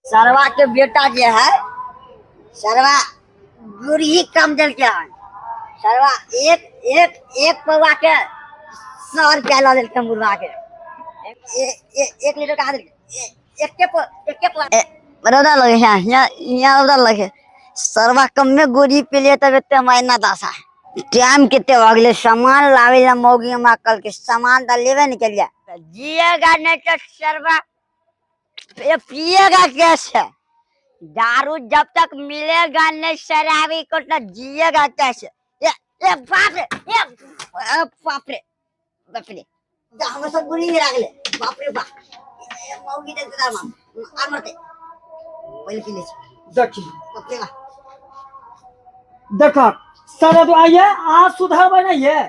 सरवा के बेटा जे है सरवा गुरही कम देलकै हन। सरवा एक एक एक पौआ के 100 रुपया लऽ देलकै मुर्गा के। एक लीटर कहाँ देलकै? एके पौआ रौदा लगे है यहाँ, यहाँ रौदा लगे। सरवा कमे गोरी पिलिए तब एते महीना दशा टाइम कते भऽ गेलै। सामान लाबै लए मौगी हमरा कहलकै सामान तऽ लेबे नहि केलियै। जिएगा नहि तऽ सरवा ये पिएगा कैसे? दारू जब तक मिलेगा नहीं शराबी को तो जिएगा कैसे? ये ये बाप रे, ये बाप रे बाप रे, हम सब गोली गिरा गेलै। बाप रे बाप, मौगी देख तार माम आ मरते पहिले पी लै छी। देखी बाप रे बाप, देख सारा तो आइए आज सुधरबै नहीं है।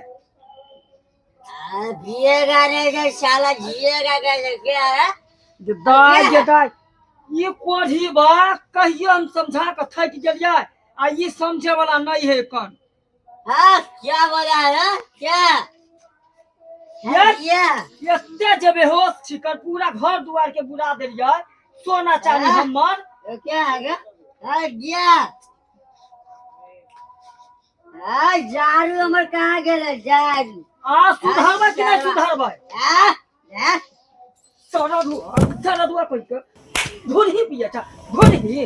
जिएगा नहीं तो साला जिएगा कैसे? क्या है दाय के दाय ये कोढ़ी बा कहियो हम समझा के थकि गेलियै आ ई समझे वाला नहीं है कन। हाँ क्या बोला है क्या? ये एते जे बेहोश छी कर पूरा घर दुआर के बुरा देलियै सोना चांदी हमर। क्या है गया? आ झाड़ू हमर कहाँ गेलै? झाड़ू आ सुधरबै कि नहीं सुधरबै? सारा दुआ कोई के धुरही पिया था धुरही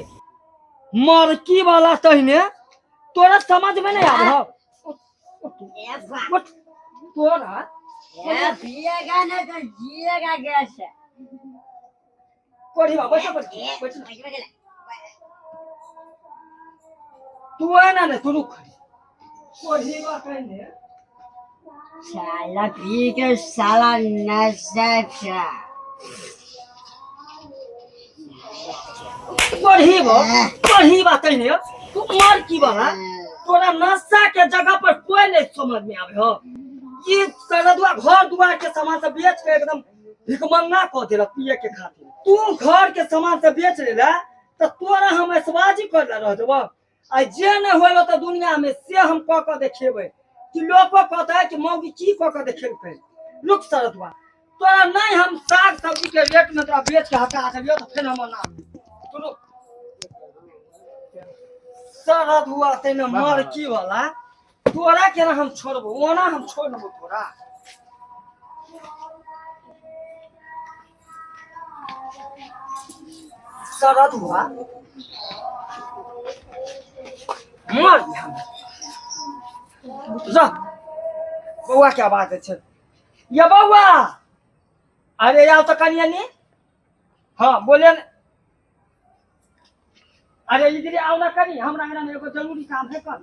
मरकी वाला तहने तोरा समझ में नहीं आवे। तोरा पिएगा नहीं तो जिएगा कैसे? कोढ़ी बा बैठ बैठ बैठ तू है ना ने तू रुक कोढ़ी बा कहने साला पी के साला नशा छा। कोढ़ी बा कोढ़ी बा कहने तू मरकी वाला तोरा नशा के जगह पर कोई नहीं समझ में आवे हो। ये सारा दुआ घर दुआर के सामान सब बेच के एकदम भिखमंगा कऽ देलक पिए के खातिर। तू घर के सामान सब बेच लेला तो तोरा हम ऐसबाजी कर ला रह देबो आ जे नहीं होलो तो दुनिया में से हम कऽ कऽ देखेबै कि लोको कहता है कि मौगी की कऽ कऽ देखेलकै। रुक सारा दुआ तोरा नहीं हम साग सब्जी के रेट में तोरा बेच के हटा देलियो तो फेर हमर नाम तू रुक। सारा दुआ तेने मरकी वाला तोरा केना हम छोड़बो ओना हम छोड़बो तोरा। सारा दुआ मर हम जा बौआ के आवाज छै ये बौआ। अरे आओ तो कनिया नी। हाँ बोले अरे इधर आओ ना कनी हमरा अंगना में एगो जरूरी काम है कर।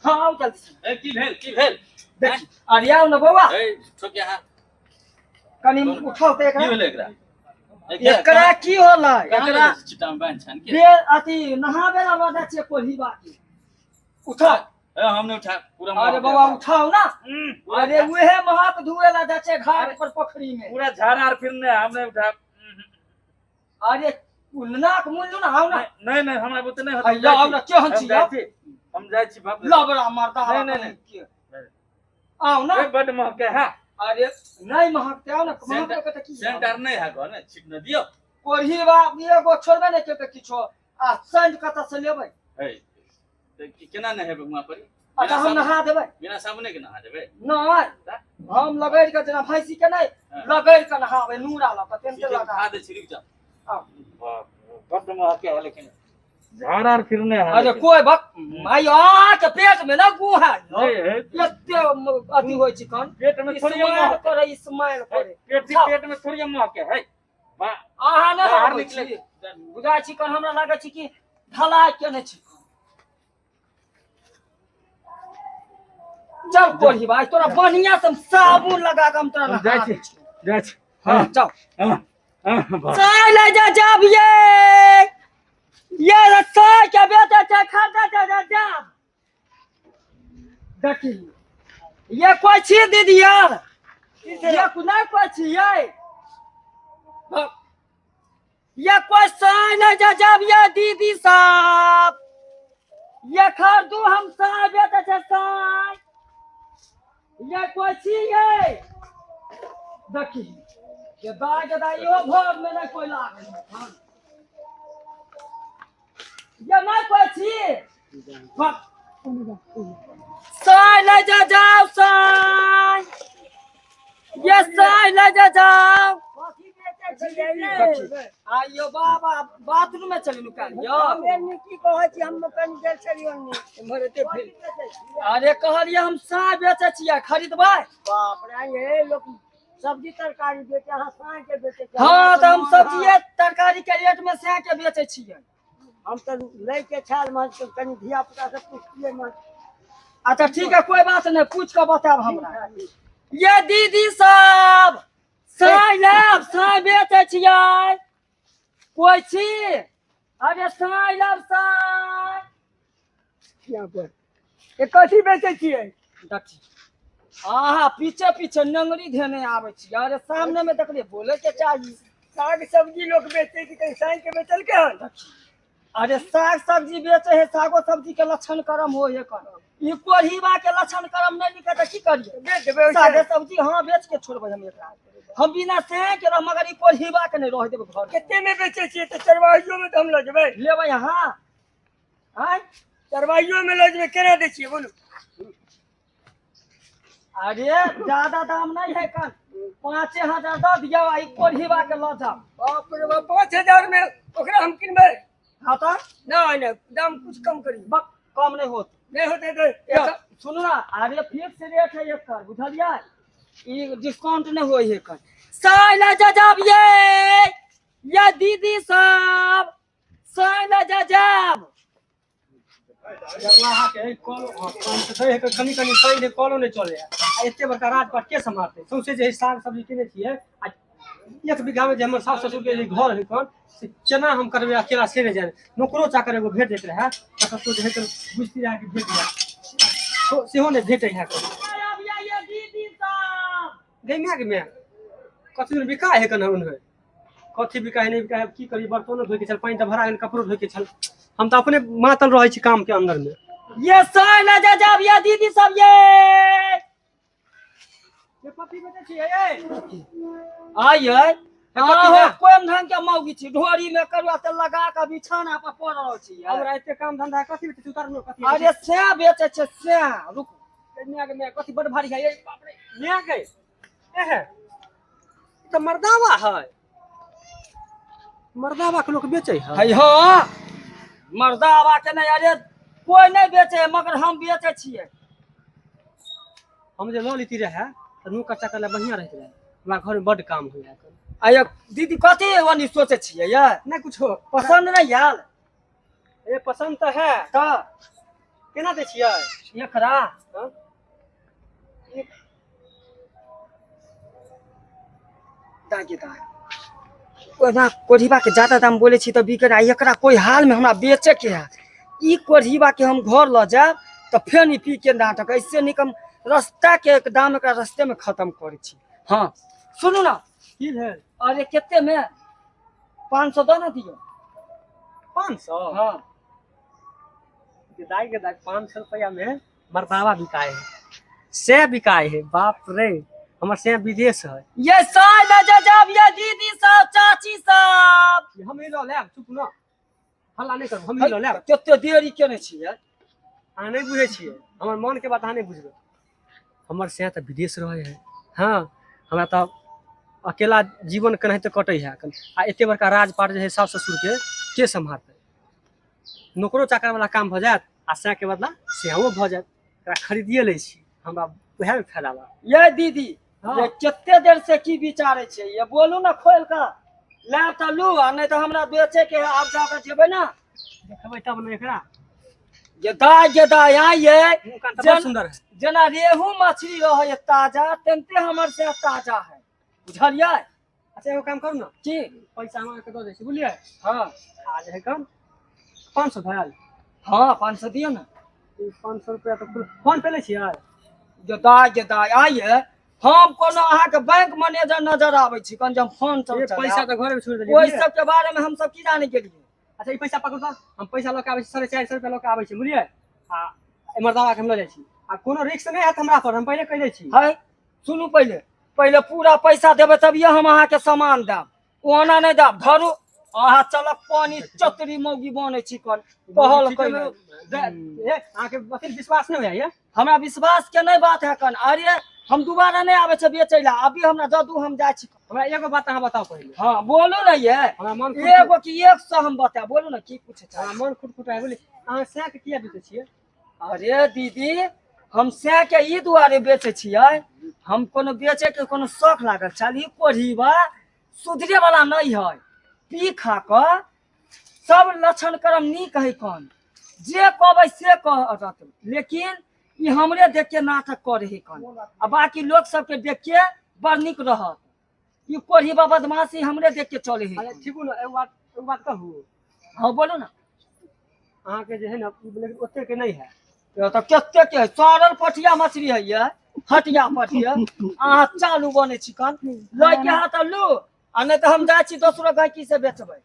हाँ आओ जल्दी से। ए की भेल की भेल? देख अरे आओ ना बौआ। ए ठोक यहाँ कनी उठाओ त एकरा। की भेल एकरा? एकरा की होला? एकरा चिटाम बांध छन के बे अथी नहाबे ला लऽ जाइ छियै कोढ़ी बा के। उठाओ। ए हम नहीं उठा पूरा। अरे बाबा उठाओ ना। अरे उहे महक धुए ला जाइ छै घाट पर पोखरी में पूरा झाड़ आर फिर ने हम नहीं उठा। अरे नाक मुन ना आओ ना। नहीं नहीं हमरा बुते नहीं होत। आओ ना केहन छी हम जाइ छी बाप लबड़ा मरदा। नहीं नहीं नहीं आओ ना। ए बड महके है। अरे नहीं महकते आओ ना। महकते त की सेंटर नहीं है गो ने छिट न दियो कोढ़ी बा एगो छोड़बे नहीं के किछो आ सेंट कत से लेबै? ए त केना नहेबै हुआं पर? अच्छा हम नहा देबै बिना साबुने के नहा देबै? नहीं हम लगड़ के जेना भैंसी के नहीं लगड़ के नहाबै नूरा ल के तेल लगा खा दे छी रुक जा। बाप बड महके है लेकिन झाड़ आर फिरने है। अरे कोई बक my आ के पेट में ना गुहा है एते अथी होय छै कन पेट में थोड़ी महक करे इस्माइल करे पेट पेट में थोड़ी महक है। अहाँ नै बाहर निकले बुझाय छी कन हमरा लागै छी कि ढलाई केने छी। चल कोढ़ी भाई तोरा बढ़िया से साबुन लगा के हम तोरा नहा जाइ छी जाइ छी। हां चल हां चाय ले जा जाब ये रस्सा के बेटा छै खा जा जा जा। देखी ये कोई छी दीदी यार ये नहीं कोई छी ये कोई साय नहीं जा जाब ये दीदी साहब ये खरीदू हम साय बेटा छै साय ये कोई छी ये। देखी ये दाय के दाय यो भोर में नहीं कोई लागल। ये नहीं कोई छी साई ले जा जाओ साई ये साई ले जा जाओ। आइयो बाबा बाथरूम में चली नुका लियो। की कहै छी हम कनी गेल छलियै इम्हर एते फिर। अरे कहलियै हम साई बेचै छियै खरीदबै? बाप रे ये लोग सब्जी तरकारी बेचे अहाँ साई के बेचे? हाँ तऽ हम सब्जिए तरकारी के रेट में साई के बेचै छियै। हम तऽ लै के छाल मन कनी धिया पुता से पुछतियै मन। अच्छा ठीक है कोई बात नहीं पूछ के बताब हमरा। ये दीदी सब साई लेब साई बेचै छियै कोई छी? अरे साई लेब साई। ये कथी बेचै छियै? देखी आहा पीछे पीछे नंगरी धेने आबै छी। अरे सामने में देखलियै बोले के चाही। साग सब्जी लोग बेचै छै कहीं साई के बेचल के हन? अरे साग सब्जी बेचे है सागो सब्जी के लक्षण करम हो है कर ई कोढ़ीबा के लक्षण करम नहीं लिखे तऽ की करियै? बेच देबै सागे सब्जी। हाँ बेच के छोड़बै हम एकरा। हम बिना से के रह मगर ई कोढ़ीबा के नहीं रह देबै घर। कते में बेचै छियै? तऽ चरवाहियो में तऽ हम लऽ जेबै। लेबै अहाँ? आँय चरवाहियो में लऽ जेबै। केना दै छियै बोलू? अरे ज्यादा दाम नहीं है कन 5,000 दऽ दियौ आ ई कोढ़ीबा के लऽ जाउ। बाप रे बाप 5,000 में ओकरा हम किनबै? हाँ तऽ नहीं नहीं दाम कुछ कम करियौ। बक कम नहीं होत। नहीं होते तो सुनू ना अरे फिक्स रेट है एकर बुझलियै? ई डिस्काउंट नहीं होय है कर। साई ले जा जाब ये दीदी सब साई ले जा जाब। कनी कनी पानि कलो नहीं चले आ एते बड़का राजपाट के सम्हारतै? सौंसे जे साग सब्जी किनै छियै आ 1 बीघा में जे हमर सास ससुर के घर है कन से केना हम करबै अकेला से नहीं जाने। नौकरो चाकर एगो भेट जाइत रहै तऽ कतौ जे है तऽ बुझती रहै कि भेट जाय सेहो नहि भेटै है। गै माय गे माय कथी दिन बिका है कन उन्हे कथी बिका है नहीं बिका है की करी? बर्तनो धोइके छल पानि तऽ भरा गेल कपड़ो धोइके छल। हम तऽ अपने मातल रहै छी काम के अंदर में। ये साई ले जा जाब ये दीदी सब ये कथी बेचै छियै ये? आइयै अहाँ कोन ढंग के मौगी छी ढोरी में करुआ तेल लगा के बिछाना पर पड़ल छी। हमरा एते काम धंधा कथी बेचै छी? उतारू कथी? अरे से बेचै छै से। रुकू माय गे माय कथी बड़ भारी है ये बाप रे माय गे एहे ई तऽ मर्दावा है। मर्दावा के लोक बेचै है? है हाँ मर्दावा के नहीं अरे कोई नहीं बेचे मगर हम बेचै छियै। हम जे लऽ लेती रहै तऽ नौकर चाकर लए बढ़िआँ रहैत रहै। हमरा घर में बड काम होइ है। आय दीदी कथी ओनी सोचै छियै ये? नहीं कुछो पसंद नहीं आयल? ए पसंद तऽ है। तऽ केना दै छियै एकरा? दागे दाग ओना कोढ़ीबा के ज्यादा दाम बोले छी तऽ बिके ना। एकरा कोई हाल में हमरा बेचे के है। ई कोढ़ीबा के हम घर लऽ जायब तऽ फेर ई पी के नाटक ऐसे निकम रास्ता के एक दाम एकरा रास्ते में खत्म करै छी। हाँ सुनू ना की भेल? अरे कते में 500 दऽ ने दियौ। 500? हाँ दाई के दाई 500 रुपया में मर्दावा बिकाए है से बिकाए है। बाप रे हमर से विदेश है। ये साई ले जा जाब ये दीदी सब चाची सब। हम ही लऽ लेब। चुप न हल्ला नहीं करू हम ही लऽ लेब। कते देरी केने छियै? अहाँ नहीं बुझै छियै हमर मन के बात अहाँ नहीं बुझबै। हमर से तऽ विदेश रहै है। हाँ हमरा तऽ अकेला जीवन केनाहिते कटै है आ एते बड़का राजपाट जे है सास ससुर के सम्हारतै? नौकरो चाकर वाला काम भऽ जायत आ सएह के बदला सेहो भऽ जायत। एकरा खरीदिए लै छी हमरा उएह में फायदा बा। ये दीदी हाँ। ये कते देर से की विचारै छियै? ये बोलू ना खोल कऽ लेब तऽ लू आ नहीं तऽ हमरा बेचे के है। आब जाके जेबै ना देखबै तब ने एकरा। ये दाय आइये मुँह कान तऽ बड़ सुंदर है। जेना रेहू मछली रहै ताजा तेनते हमर से ताजा है बुझलियै? अच्छा एगो काम करू ना की? पैसा हम अहाँके दऽ दै छी बुझलियै? हाँ आ जे है कम 500 भेल। हाँ 500 दियौ ना। 500 रुपया तऽ फोन पे लै छियै? ये दाय आइये हम कोनो अहाँके बैंक मैनेजर नजर आबै छी कन जे हम फोन ये पैसा तऽ घरे में छोड़ि देलियै। ओहि सबके बारे में हम सब की जाने गेलियै? अच्छा ई पैसा पकड़ू तऽ हम पैसा लऽ के आबै छी 450 रुपया लऽ के आबै छी बुझलियै? आ मर्दावा के हम लऽ जाइ छी आ कोनो रिस्क नहि हैत हमरा पर हम पहिले कहि दै छी। है सुनू पहिले पहिले पूरा पैसा देबै तभिए हम अहाँके सामान देब ओना नहीं देब। धरू अहाँ चलक पानी चतरी मौगी बनै छी कन कहल ठीके कहि ने, नहि। ए, अहाँके अथी विश्वास नहि होइए? हमरा विश्वास के नहि बात है कन। अरे हम दोबारा नहि आबै छै बेचै ला, अभी हमरा दऽ दू, हम जाइ छी। हमरा एगो बात अहाँ बताउ पहिले। हाँ बोलू ने ये। हमरा मन एगो की 100 हम बतायब, बोलू ने की पूछे चाहै। हमरा मन खुटखुटाय बोली, अहाँ सएह के किया बेचै छियै? अरे दीदी हम सएह के ई दुआरे बेचै छियै, हम कोनो बेचै के कोनो शौख लागल छल। ई कोढ़ीबा सुधरे वाला नहि है, पी खा कऽ सब लक्षण करम नीक है कन, जे कहबै से करत, लेकिन ई हमरे देख के नाटक करे है कन, आ बाकी लोग सबके देख के बड़ नीक रहत। ई कोढ़ीबा बदमाशी हमरे देख के चले है। अरे ठीक ने, एगो बात, एगो बात कहू? हाँ बोलू ना। अहाँके जे है ने लेकिन ओते के नहि है। तो कते के है? सड़ल पठिया मछली है ये, हटिया पठिया। अहाँ चालू बनै छी कन, लऽ के हाथ लू, आ नहि तऽ हम जाइ छी दोसरो गायकी से बेचबै।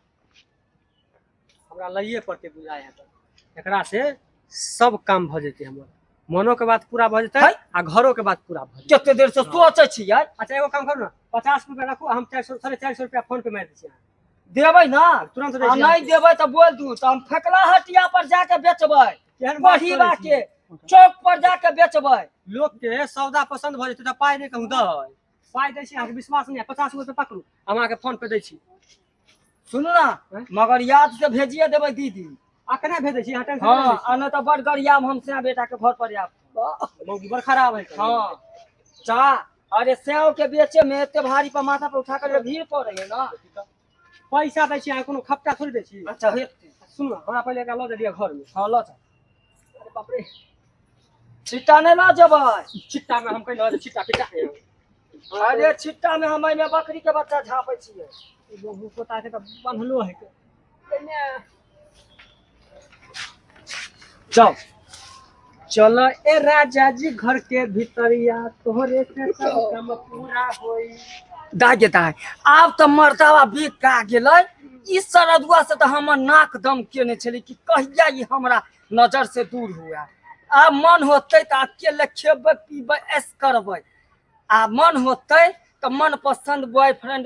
हमरा लैए पड़तै बुझाइ है तऽ, एकरा से सब काम भऽ जेतै, हमर मनो के बात पूरा भऽ जेतै है? आ घरो के बात पूरा भऽ जेतै। कते देर से सोचै छियै। अच्छा एगो काम करू ने, 50 रुपया रखू, हम 400 450 रुपया फोन पे मारि दै छी अहाँके। देबै ना? तुरंत दै आ छी नहि अहाँके। देबै तऽ बोल दू तऽ हम फेकला हटिया पर जाके बेचबै, केहन बात करै कोढ़ीबा छी? के चौक पर जाके बेचबै। लोक के सौदा पसंद भऽ जेतै तऽ पाइ नहि कहूँ दै, पाइ दै छी अहाँके विश्वास नहि है? 50 रुपया पकड़ू, हम अहाँके फोन पे दै छी। सुनू ना, मगर याद से भेजिए देबै दीदी। अखने भेजै छी, अहाँ टेंशन नहि हाँ लै छी। आ नहि तऽ बड़ गरियाब हम सैं बेटा के घर पर आयब। मौगी बड़ खराब है। हाँ चा, अरे सेव के बेचे में एते भारी पर माथा पर उठा कर भीड़ पड़े है ना। पैसा दै छी अहाँ, कोनो खपटा थोड़ी दै छी। अच्छा हेतै। सुनू, हमरा पहिले एकरा लऽ जलियै घर में। हाँ लऽ जाउ। अरे बाप रे। छिट्टा नहि लऽ जेबै? छिट्टा में हम कहि लऽ छिट्टा पिट्टा। अरे छिट्टा में हम एहिमे बकरी के बच्चा झाँपै छियै। बहु पोता के तऽ बन्हलो है। जाउ। चल ए राजा जी घर के भीतरिया, तोहरे से सब काम पूरा होई। दाय गे दाय, आब तऽ मर्दावा बिका गेलै। ई सरदुआ से तऽ हमर नाक दम केने छलै कि कहिया ई हमरा नजर से दूर हुए। आब मन होतै तऽ अकेले खेबै पीबै ऐश करबै, आ मन होतै तऽ मनपसंद बॉयफ्रेंड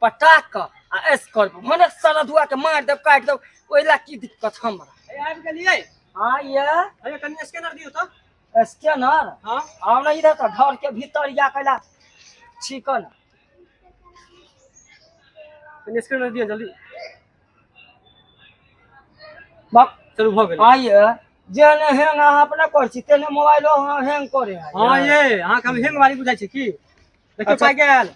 पटा कऽ आ ऐश करबै। भने सरदुआ के मारि देब काटि देब, ओहि ला की दिक्कत हमरा। ए आबि गेलियै? हाँ ये। अरे कनि स्कैनर दियौ तऽ। स्कैनर? हाँ। आब ने इधर तऽ घर के भीतर या कैला छिकन। कनि स्कैनर दियौ जल्दी। बाप चलू भऽ गेलै। हाँ ये, जेहने हैंग अहाँ अपना करै छी तेहने मोबाइलो अहाँ हैंग करे है। हाँ ये, अहाँके हम हेंग वाली बुझाइ छी की? देखियौ अच्छा। पाइ गेल।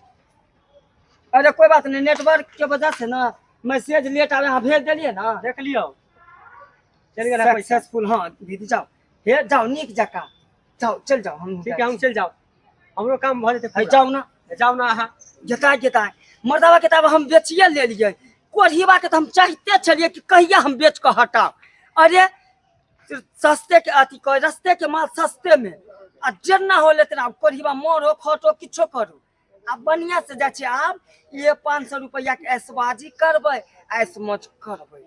अरे कोई बात नहीं, नेटवर्क के वजह से ना मैसेज लेट आवे, अहाँ भेज देलियै ना। देख लियौ चलि गेल है पैसा। सक्सेसफुल। हाँ दीदी जाओ, हे जाओ नीक जकाँ जाओ, चल जाओ हम ठीक है हम चलि जाउ, हमरो काम भऽ जेतै है पूरा। जाओ ना। जाउ ना अहाँ। गेता गेता मर्दावा के तब हम बेचिए लेलियै, कोढ़ीबा के तऽ हम चाहिते छलियै कि कहिया हम बेच कऽ हटाउ। अरे सस्ते के अथी कह, रस्ते के माल सस्ते में आ जेना होले तेना कोढ़ीबा मरो खटो किछो करू। आ बढ़िया से जाइ छियै, आब ये 500 रुपैआ के ऐशबाजी करबै, ऐश मौज करबै।